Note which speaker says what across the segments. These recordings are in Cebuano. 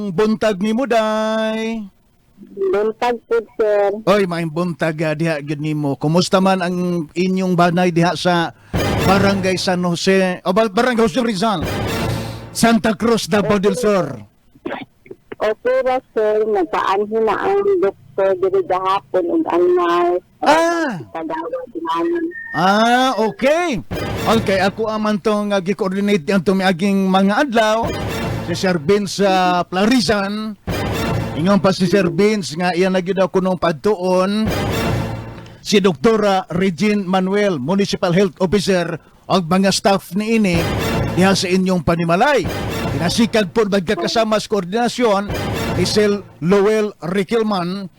Speaker 1: Maayong buntag nimo, day.
Speaker 2: Buntag po, sir.
Speaker 1: Oy, maayong buntag diha gyud nimo. Kumusta man ang inyong banay diha sa Barangay San Jose, o Barangay Jose Rizal, Santa Cruz, Davao del Sur?
Speaker 2: Okay ra, sir. Nagpaanhin na ang doktor diri gahapon ug ang nurse. Tagawa namin.
Speaker 1: Ah, okay. Okay, ako aman tong gi-coordinate ang tumiaging mga adlaw si Sir Vince sa Plarizan. Ingon pa si Sir Vince nga iya na gyud ako nung padtuon si Doktora Regine Manuel, Municipal Health Officer, ug mga staff niini diha sa inyong panimalay. Pinasikag po magkakasama sa koordinasyon ni Sir Lowell Riquelman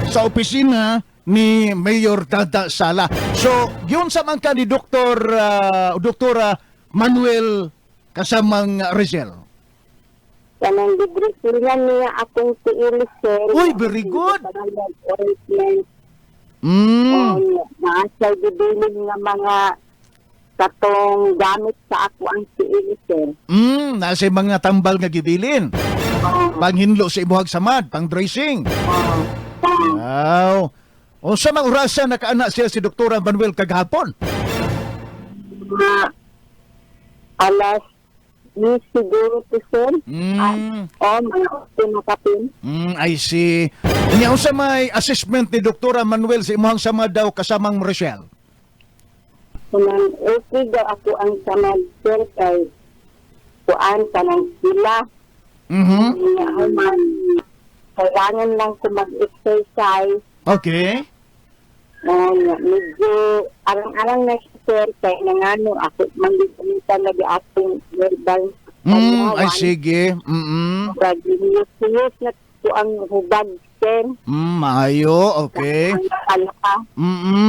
Speaker 1: sa opisina ni Mayor Dada Sala. So, yun sa man ka ni Doktora Manuel, kasamang Rizel?
Speaker 2: Kanang gibrisilan niya akong tiil, sir.
Speaker 1: Uy, very good.
Speaker 2: Ointment. Naa siya'y gibilin nga mga katong gamit sa ako ang tiil, sir.
Speaker 1: Nasa mga tambal nga gibilin. Panghinlo sa imuhag samad, pang dressing.
Speaker 2: Oo.
Speaker 1: Wow. O sa mga orasa nakaana siya si Doktora Manuel kagahapon?
Speaker 2: Mga alas ni siguro to, sir. Oh, mga 8 na kapin.
Speaker 1: I see. Unya, unsa may assessment ni Doktora Manuel sa imuhang samad daw, kasamang Rochelle?
Speaker 2: Kanang okay daw ako ang samad, sir, kay kuan kanang sila. Niya human kailangan lang ko mag-exercise. Oh, nga, medyo arang-arang na siya, sir, kay nangano ako man gid lagi akong verbal.
Speaker 1: Ay sige.
Speaker 2: Gagiyos na ko ang hubag, sir.
Speaker 1: Maayo, okay.
Speaker 2: Ang palaka.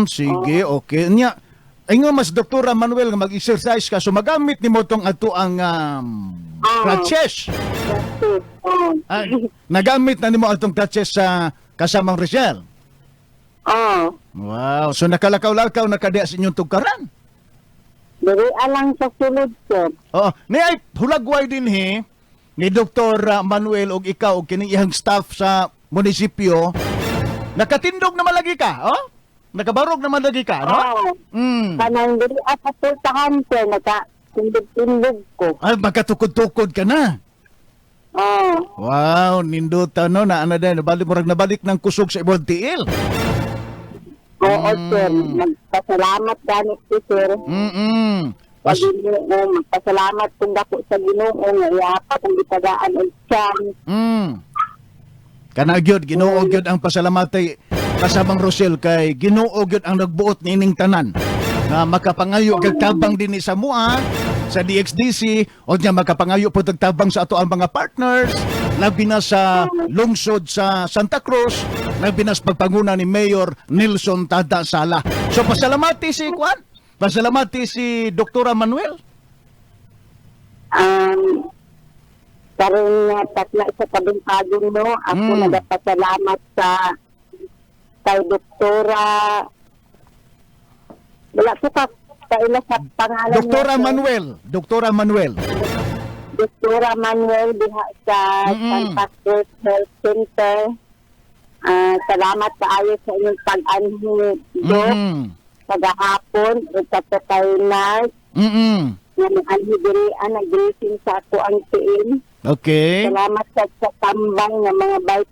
Speaker 1: Sige, okay. Nya, ay nga mas Doktora Manuel nga mag-exercise ka, so magamit nimo tong ato ang crutches.
Speaker 2: Kasi, oh.
Speaker 1: Ah, nagamit na nimo atong crutches sa kasamang Rochelle?
Speaker 2: Oh.
Speaker 1: Wow, so nakalakaw-lakaw na ka diha sa inyong tugkaran.
Speaker 2: Diri alang sa sulod, sir.
Speaker 1: Oo, ni ay hulagway din he ni Dr. Manuel og ikaw og kining iyang staff sa munisipyo. Nakatindog naman lagi ka, oh? Nakabarog naman lagi ka, no?
Speaker 2: Oh. Kanang diri at pultahan, sir, naka tindog-tindog ko.
Speaker 1: Ay, magkatukod-tukod ka na.
Speaker 2: Oh.
Speaker 1: Wow, nindota no na ana din, nabalik murag nabalik ng kusog sa ibon tiil.
Speaker 2: Oo, sir. Magpasalamat ganit ko, sir.
Speaker 1: Pas
Speaker 2: Sa Ginoo, magpasalamat kung dako sa Ginoo nga iya pa kung gitagaan og chance.
Speaker 1: Kana gyud, Ginoo gyud ang pasalamatay, kasamang Rosel, kay Ginoo gyud ang nagbuot niining tanan na makapangayo kag tabang dinhi sa mua sa DXDC o nya makapangayo po og tabang sa ato ang mga partners, labi na sa lungsod sa Santa Cruz, labi na sa pagpanguna ni Mayor Nelson Tada Sala. So pasalamati si Kwan, pasalamati si Doktora Manuel.
Speaker 2: Karon nga takna sa kabintagon no, ako nagapasalamat sa kay Doktora, wala ko ka kaila sa pangalan
Speaker 1: Doktora
Speaker 2: niya, sir.
Speaker 1: Manuel, Doktora Manuel.
Speaker 2: Doktora Manuel diha sa Santa Cruz Health Center. Ah, salamat kaayo sa inyong pag-anhi, Dok, kagahapon ug kato kay nurse nga nianhi diri ang nag-dressing sa ako ang tiil. Salamat sa tambang nga mga